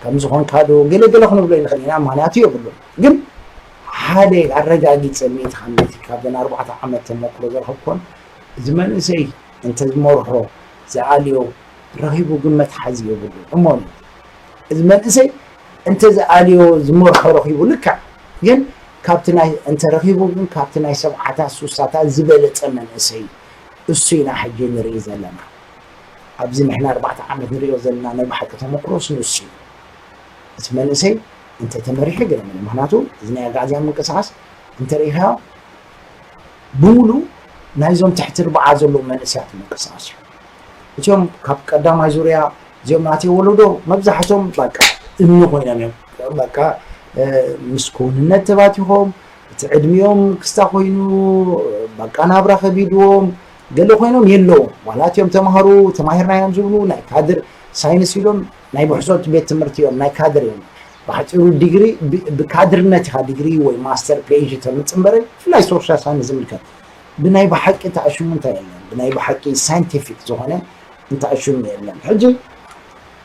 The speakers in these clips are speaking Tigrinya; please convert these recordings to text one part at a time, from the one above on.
ከም ዝኾንካ ዶ ገለ ገለ ክንብሎ ይንኽእል ኢና፣ ምኽንያቱ የብሉን። ግን ሓደ ኣረጋጊጸ ሚእቲ ካብ ሚእቲ ካብዘን ኣርባዕተ ዓመት ተመክሮ ዝረኸብኩን፣ እዚ መንእሰይ እንተ ዝመርሖ ዝኣልዮ ረኺቡ ግን መትሓዚ የብሉን። እሞኒ፣ እዚ መንእሰይ እንተ ዝኣልዮ ዝመርሖ ረኺቡ ልክዕ፣ ግን ካብቲ ናይ፣ እንተ ረኺቡ ግን ካብቲ ናይ ሰብዓታት ሱሳታት ዝበለጸ መንእሰይ እሱ ኢና ሕጂ ንርኢ ዘለና። ኣብዚ ንሕና ኣርባዕተ ዓመት ንሪኦ ዘለና ናይ ብሓቂ ተመክሮስ ንሱ እዩ። እቲ መንእሰይ እንተተመሪሑ ገለ መለ፣ ምኽንያቱ እዚ ናይ ኣግኣዝያን ምንቅስቓስ እንተሪኢኻዮ ብምሉእ ናይዞም ትሕቲ ኣርብዓ ዘለዉ መንእሰያት ምንቅስቓስ እዩ። እቲኦም ካብ ቀዳማይ ዙርያ እዚኦም ናተይ ወለዶ መብዛሕቶም በቃ እምኒ ኮይኖም እዮም። በቃ፣ እ፣ ምስ ክውንነት ተባቲኾም፣ እቲ ዕድሚኦም ክስታ ኮይኑ፣ በቃ ናብራ ከቢድዎም፣ ገለ ኮይኖም የለዎም። ዋላ እቲኦም ተምሃሩ፣ ተማሂርናዮም ዝብሉ ናይ ካድር ሳይንስ ኢሎም ናይ ብሕሶት ቤት ትምህርቲ እዮም፣ ናይ ካድር እዮም። ብሓጺሩ ዲግሪ ብ-፣ ብካድርነት ኢኻ ዲግሪ ወይ ማስተር ፒ ኤች ዲ ተምጽእ እምበር፣ ብፍላይ ሶሻል ሳይንስ ዝምልከት ብናይ ብሓቂ ተኣሽሙ እንታይ የለን። ብናይ ብሓቂ ሳይንቲፊክ ዝኾነ እንተኣሽሙ የለን። ሕጂ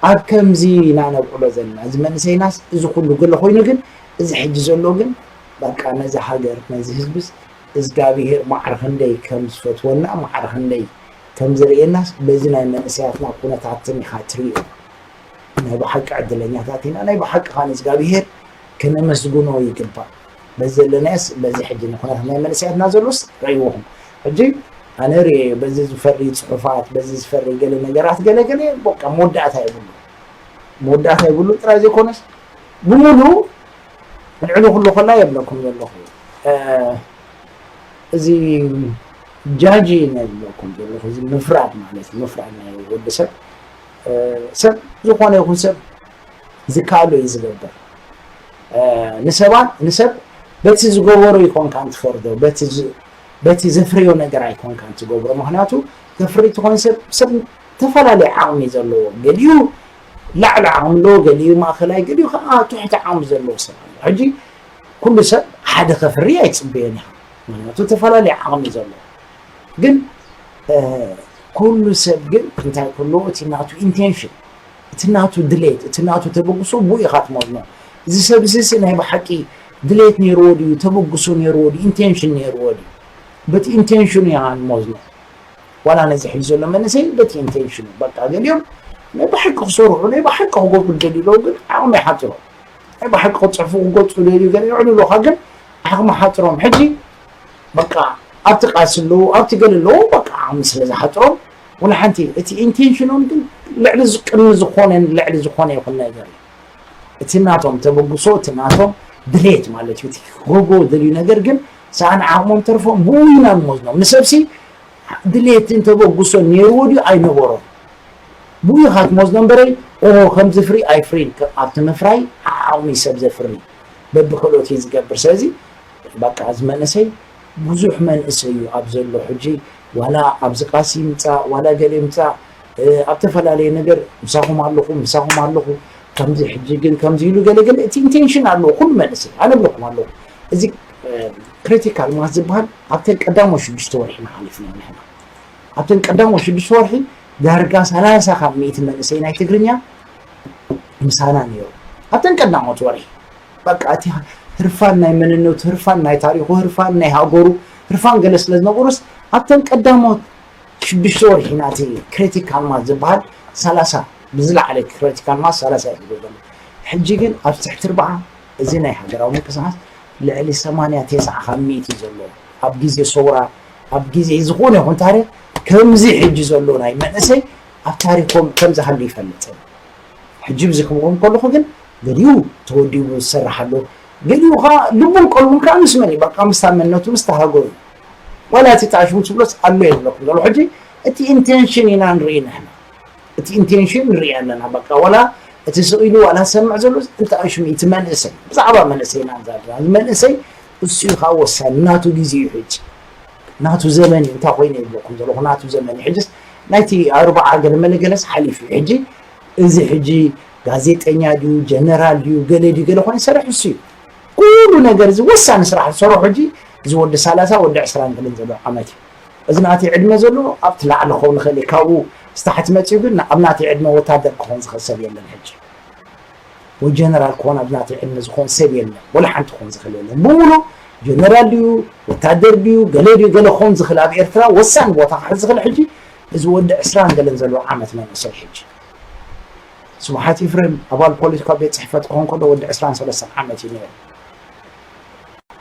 ኣብ ከምዚ ኢና ነብዕሎ ዘለና። እዚ መንእሰይናስ እዚ ኩሉ ገለ ኮይኑ ግን፣ እዚ ሕጂ ዘሎ ግን፣ በቃ ነዚ ሃገር፣ ነዚ ህዝብስ እግዚኣብሄር ማዕረ ክንደይ ከም ዝፈትወና፣ ማዕረ ክንደይ ከም ዝርእየናስ፣ በዚ ናይ መንእሰያትና ኩነታትን ኢኻ ትርእዮ። ናይ ብሓቂ ዕድለኛታት ኢና። ናይ ብሓቂ ኸኣ ንእግዚኣብሄር ከነመስግኖ ይግባእ። በዚ ዘለናዮስ፣ በዚ ሕጂ ንኩነታት ናይ መንእሰያትና ዘሎስ ረእይዎኹም። ሕጂ ኣነ ርእየዮ፣ በዚ ዝፈሪ ጽሑፋት፣ በዚ ዝፈሪ ገለ ነገራት፣ ገለ ገለ፣ በቃ መወዳእታ የብሉ። መወዳእታ የብሉ ጥራይ ዘይኮነስ፣ ብምሉኡ ንዕሉ ኩሉ ከላ የብለኩም ዘለኹ። እ፣ እዚ ጃጂ ነብለኩም ዘለኹ፣ እዚ ምፍራድ ማለት እዩ፣ ምፍራድ ናይ ወዲ ሰብ። እ፣ ሰብ፣ ዝኾነ ይኹን ሰብ ዝከኣሎ እዩ ዝገብር። እ፣ ንሰባት፣ ንሰብ በቲ ዝገበሮ ኣይኮንካን ትፈርዶ፣ በቲ ዝ-፣ በቲ ዘፍረዮ ነገር ኣይኮንካን ትገብሮ። ምኽንያቱ ዘፍሪ ትኾን ሰብ፣ ሰብ ዝተፈላለየ ዓቕሚ እዩ ዘለዎ። ገሊኡ ላዕሊ ዓቕሚ ኣለዎ፣ ገሊኡ ማእከላይ፣ ገሊኡ ከዓ ትሕቲ ዓቕሚ ዘለዎ ሰብ ኣሎ። ሕጂ ኩሉ ሰብ ሓደ ከፍሪ ኣይጽበዮን ኢኻ። ምኽንያቱ ዝተፈላለየ ዓቕሚ እዩ ዘለዎ። ግን፣ እ፣ ኩሉ ሰብ ግን እንታይ ክህልዎ፣ እቲ ናቱ ኢንቴንሽን፣ እቲ ናቱ ድሌት፣ እቲ ናቱ ተበግሶ ብኡ ኢኻ ትመዝኖ። እዚ ሰብ እዚ ሲ ናይ ብሓቂ ድሌት ነይርዎ ድዩ፣ ተበግሶ ነይርዎ ድዩ፣ ኢንቴንሽን ነይርዎ ድዩ? በቲ ኢንቴንሽኑ ኢና ንመዝኖ። ዋላ ነዚ ሕጂ ዘሎ መንእሰይ በቲ ኢንቴንሽኑ፣ በቃ ገሊኦም ናይ ብሓቂ ክሰርሑ፣ ናይ ብሓቂ ክገብሩ ደልዩ ኣለዉ፣ ግን ዓቕሚ ይሓጽሮም። ናይ ብሓቂ ክጽሕፉ ክገልጹ ደልዩ ገለ ይዕልሉኻ፣ ግን ዓቕሚ ሓጽሮም። ሕጂ በቃ ኣብቲ ቃልሲ ኣለዉ፣ ኣብቲ ገለ ኣለዉ፣ በቃ ዓቕሚ ስለ ዝሓጽሮም፣ ወላ ሓንቲ እቲ ኢንቴንሽኖም ግን ልዕሊ ዝ-፣ ቅድሚ ዝኾነን ልዕሊ ዝኾነ ይኹን ነገር እዩ። እቲ ናቶም ተበግሶ፣ እቲ ናቶም ድሌት ማለት እዩ። እቲ ክገብርዎ ዝደልዩ ነገር ግን ሰኣን ዓቕሞም ተርፎም ብኡ ኢና ንመዝኖም። ንሰብሲ ድሌትን ተበግሶን ነይርዎ ድዩ ኣይነበሮን? ብኡ ኢኻ ትመዝኖ እምበረይ፣ ኦ፣ ከምዚ ፍሪ ኣይፍሪን። ከ-፣ ኣብቲ ምፍራይ ዓቕሚ ሰብ ዘፍሪ በብክእለቱ እዩ ዝገብር። ስለዚ በቃ እዚ መንእሰይ፣ ብዙሕ መንእሰይ እዩ ኣብ ዘሎ ሕጂ፣ ዋላ ኣብዚ ቃልሲ ይምጻእ፣ ዋላ ገለ ይምጻእ፣ እ፣ ኣብ ተፈላለየ ነገር ምሳኹም ኣለኹ፣ ምሳኹም ኣለኹ። ከምዚ ሕጂ ግን ከምዚ ኢሉ ገለ ገለ፣ እቲ ኢንቴንሽን ኣለዎ ኩሉ መንእሰይ፣ ኣነ እብለኩም ኣለኹ። እዚ፣ እ፣ ክሪቲካል ማስ ዝበሃል ኣብተን ቀዳሞት ሽዱሽተ ወርሒ ኢና ሓሊፍና ንሕና። ኣብተን ቀዳሞት ሽዱሽተ ወርሒ ዳርጋ ሰላሳ ካብ ሚእቲ መንእሰይ ናይ ትግርኛ ምሳና ነይሩ። ኣብተን ቀዳሞት ወርሒ በቃ እቲ ህርፋን ናይ መንነቱ፣ ህርፋን ናይ ታሪኹ፣ ህርፋን ናይ ሃገሩ፣ ህርፋን ገለ ስለ ዝነበሮስ ኣብተን ቀዳሞት ሽዱሽተ ወርሒ ናቲ ክሪቲካል ማስ ዝበሃል ሰላሳ፣ ብዝለዓለ ክሪቲካል ማስ ሰላሳ እዩ ዝብል ዘሎ። ሕጂ ግን ኣብ ትሕቲ ኣርብዓ እዚ ናይ ሃገራዊ ምንቅስቓስ ልዕሊ ሰማንያ ተስዓ ካብ ሚእቲ እዩ ዘሎ። ኣብ ግዜ ሰውራ፣ ኣብ ግዜ ዝኾነ ይኹን ታሪኽ ከምዚ ሕጂ ዘሎ ናይ መንእሰይ ኣብ ታሪኾም ከም ዝሃሉ ይፈልጥ። ሕጂ ብዚ ክብሎም ከለኹ ግን ገሊኡ ተወዲቡ ዝሰርሕ ኣሎ፣ ገሊኡ ኸዓ ልቡን ቀልቡን ከዓ ምስ መን እዩ? በቃ ምስታ መንነቱ፣ ምስታ ሃገሩ እዩ። ዋላ እቲ ተኣሽሙ ትብሎስ ኣሎ የብለኩም ዘሎ። ሕጂ እቲ ኢንቴንሽን ኢና ንርኢ ንሕና። እቲ ኢንቴንሽን ንርኢ ኣለና። በቃ ዋላ እቲ ስቕ ኢሉ ዋላ ዝሰምዕ ዘሎ እንተኣሽሙ እቲ መንእሰይ፣ ብዛዕባ መንእሰይ ኢና ንዛረብ ዘለና። እዚ መንእሰይ እሱ እዩ ከዓ ወሳኒ፣ ናቱ ግዜ እዩ ሕጂ። ናቱ ዘመን እዩ። እንታይ ኮይነ ይብለኩም ዘለኹ፣ ናቱ ዘመን እዩ። ሕጅስ ናይቲ ኣርብዓ ገለ መለ ገለስ ሓሊፉ እዩ። ሕጂ እዚ ሕጂ ጋዜጠኛ ድዩ፣ ጀነራል ድዩ፣ ገለ ድዩ፣ ገለ ኮይኑ ይሰርሕ እሱ እዩ። ኩሉ ነገር እዚ ወሳኒ ስራሕ ዝሰርሖ ሕጂ እዚ ወዲ ሰላሳ፣ ወዲ ዕስራን ገለን ዘሎ ዓመት እዩ። እዚ ናተይ ዕድመ ዘሎ ኣብቲ ላዕሊ ክኸውን ይኽእል እዩ። ካብኡ ስታሕቲ መፂኡ ግን ኣብ ናተይ ዕድመ ወታደር ክኾን ዝኽእል ሰብ የለን። ሕጂ ወይ ጀነራል ክኾን ኣብ ናተይ ዕድመ ዝኾን ሰብ የለን። ወላ ሓንቲ ክኾን ዝኽእል የለን። ብምሉእ ጀነራል ድዩ፣ ወታደር ድዩ፣ ገለ ድዩ፣ ገለ ክኾን ዝኽእል ኣብ ኤርትራ ወሳኒ ቦታ ክሕዝ ዝኽእል ሕጂ እዚ ወዲ ዕስራን ገለን ዘለዎ ዓመት መንእሰይ ሕጂ። ስብሓት ኤፍሬም ኣባል ፖለቲካ ቤት ጽሕፈት ክኾን ከሎ ወዲ ዕስራን ሰለስተን ዓመት እዩ ነይሩ።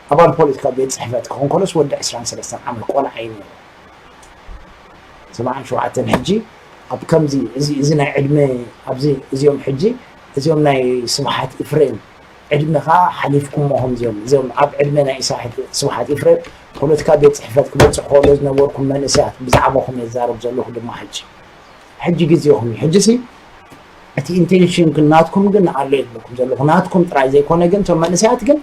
ኣባል ፖለቲካ ቤት ጽሕፈት ክኾን ከሎስ ወዲ ዕስራን ሰለስተን ዓመት ቆልዓ እዩ ነይሩ። ሰብዓን ሸውዓተን ሕጂ ኣብ ከምዚ እዚ እዚ ናይ ዕድመ ኣብዚ እዚኦም ሕጂ እዚኦም ናይ ስብሓት ኤፍሬም ዕድመ ከዓ ሓሊፍኩሞ። ከምዚኦም እዚኦም ኣብ ዕድመ ናይ ኢሳያስ ስብሓት ኤፍሬም ፖለቲካ ቤት ጽሕፈት ክበጽሑ ከሎ ዝነበርኩም መንእሰያት ብዛዕባኹም የዛረብ ዘለኹ ድማ ሕጂ ሕጂ ግዜኹም እዩ። ሕጂ ሲ እቲ ኢንቴንሽን ግን ናትኩም ግን ኣሎ ይብለኩም ዘለኹ። ናትኩም ጥራይ ዘይኮነ ግን እቶም መንእሰያት ግን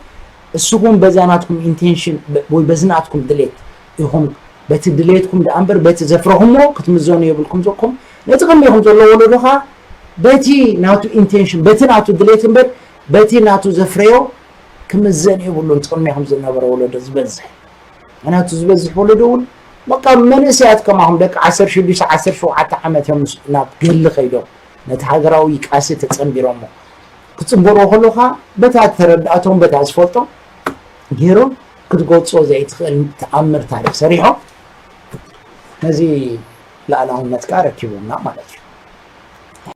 እስኹም በዛ ናትኩም ኢንቴንሽን ወይ በዚ ናትኩም ድሌት ኢኹም በቲ ድሌትኩም ደኣ እምበር በቲ ዘፍረኹምዎ ክትምዘኑ የብልኩም ዘለኹም። ነቲ ቅድሚኹም ዘሎ ወለዶ ኸዓ በቲ ናቱ ኢንቴንሽን በቲ ናቱ ድሌት እምበር በቲ ናቱ ዘፍረዮ ክምዘን የብሉን። እቲ ቅድሚኹም ዝነበረ ወለዶ ዝበዝሕ ምክንያቱ ዝበዝሕ ወለዶ እውን በቃ መንእሰያት ከማኹም ደቂ ዓሰርተ ሽዱሽተ ዓሰርተ ሸውዓተ ዓመት እዮም ናብ ገድሊ ከይዶም ነቲ ሃገራዊ ቃልሲ ተጸንቢሮሞ ክጽንበርዎ ከለኻ በታ ተረዳእቶም በታ ዝፈልጦም ገይሮም ክትገልጾ ዘይትኽእል ተኣምር ታሪኽ ሰሪሖም ነዚ ልኣላውነት ከዓ ረኪቦምና ማለት እዩ።